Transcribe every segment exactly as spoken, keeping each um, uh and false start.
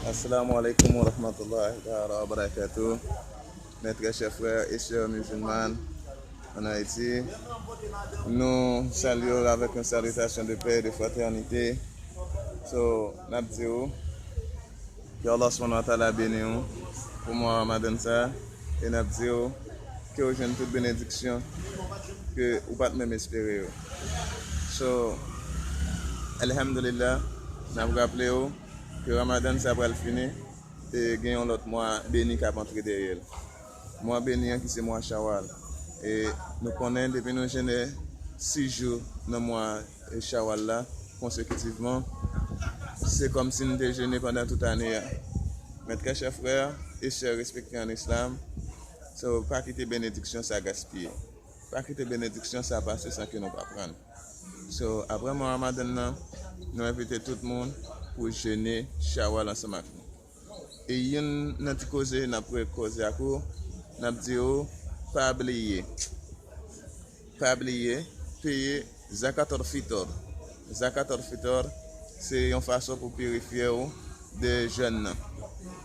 Assalamu alaikum wa rahmatullahi ta'ala wa barakatuh. Mes très chers frères et sœurs musulmanes en Haïti, nous saluons avec une salutation de paix et de fraternité. So, n ap di w, ke Allah subhanahu wa ta'ala beni w pou mwa Ramadan sa, e n ap di w ke w jwenn tout benediksyon ke ou pa t menm espere yo. So, alhamdulillah, n ap raple w ke Ramadan sa pral fini, e gen yon lòt mwa beni k ap antre dèyè l. Mwa beni an ki se mwa Shawal. E nou konnen depi nou jene sis jou nan mwa e Shawal la konsekitivman, se kòmsi n te jene pandan tout ane a. Mes très chers frères et sœurs respectés en Islam, so, pa kite benediksyon sa gaspiye. Pa kite benediksyon sa pase san ke nou pa pran l. So, apre mwa Ramadan nan, nou envite tout moun pou jene Shawal ansanm ak nou. E youn nan ti koze n ap koze ak ou, n ap di w, pa bliye, pa bliye peye Zakatul Fitr. Zakatul Fitr se yon fason pou pirifye w de jèn nan.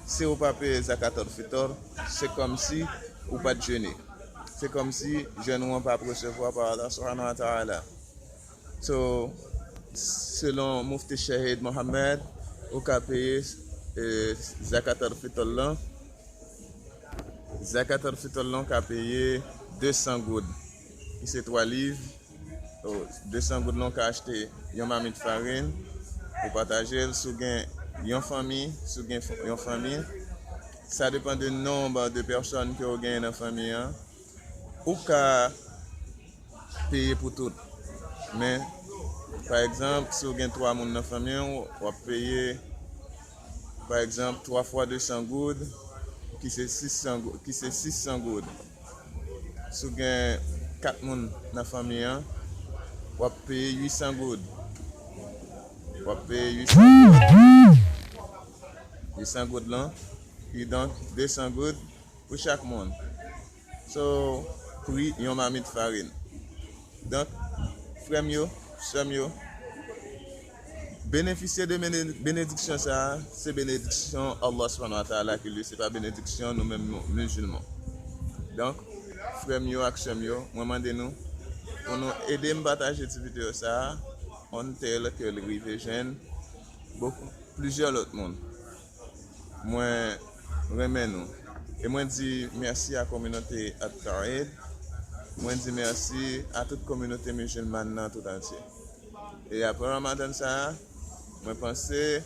Si ou pa peye Zakatul Fitr, se kòmsi ou pa t jene. Se kòmsi jèn ou an pa ap resevwa pa Allah subhanahu wa ta'ala. So, selon Mufti Shahid Mohammed, ou ka peye e, Zakatul Fitr lan. Zakatul Fitr lan ou ka peye de san goud, ki se twa liv. O, de san goud lan ou ka achte yon mamit farin, ou pataje l, si w gen yon fanmi, si w gen f- yon fanmi, sa depann de nonb de pèsòn ke w genyen nan fanmi an. Ou ka peye pou tout. Men, pa egzanp, si w gen twa moun nan fanmi w, w ap peye, pa egzanp, twa fwa de san goud, ki se sis san gou- ki se sis san goud. Si w gen kat moun nan fanmi an, w ap peye uit san goud. W ap peye uit san goud. Uit san goud lan, kidonk de san goud pou chak moun. So, pri yon mamit farin. Donk, frè m yo, sè m yo, benefisye de bene- benediksyon sa a, se benediksyon Allah subhanahu wa ta'ala ki li, se pa benediksyon nou menm nou, mizilman. Donk, frè m yo ak sè m yo, mwen mande nou pou nou ede m pataje ti videyo sa a, on tel ke l rive jwenn bokou, plizyè lòt moun. Mwen renmen nou. E mwen di mèsi a kominote At-Tawhid. Mwen di mèsi a tout kominote mizilman nan tout antye. E apre Ramadan sa a, mwen panse,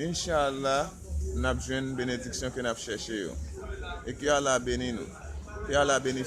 inshallah, n ap jwenn benediksyon ke n ap chèche yo. E ke Allah beni nou. Ke Allah beni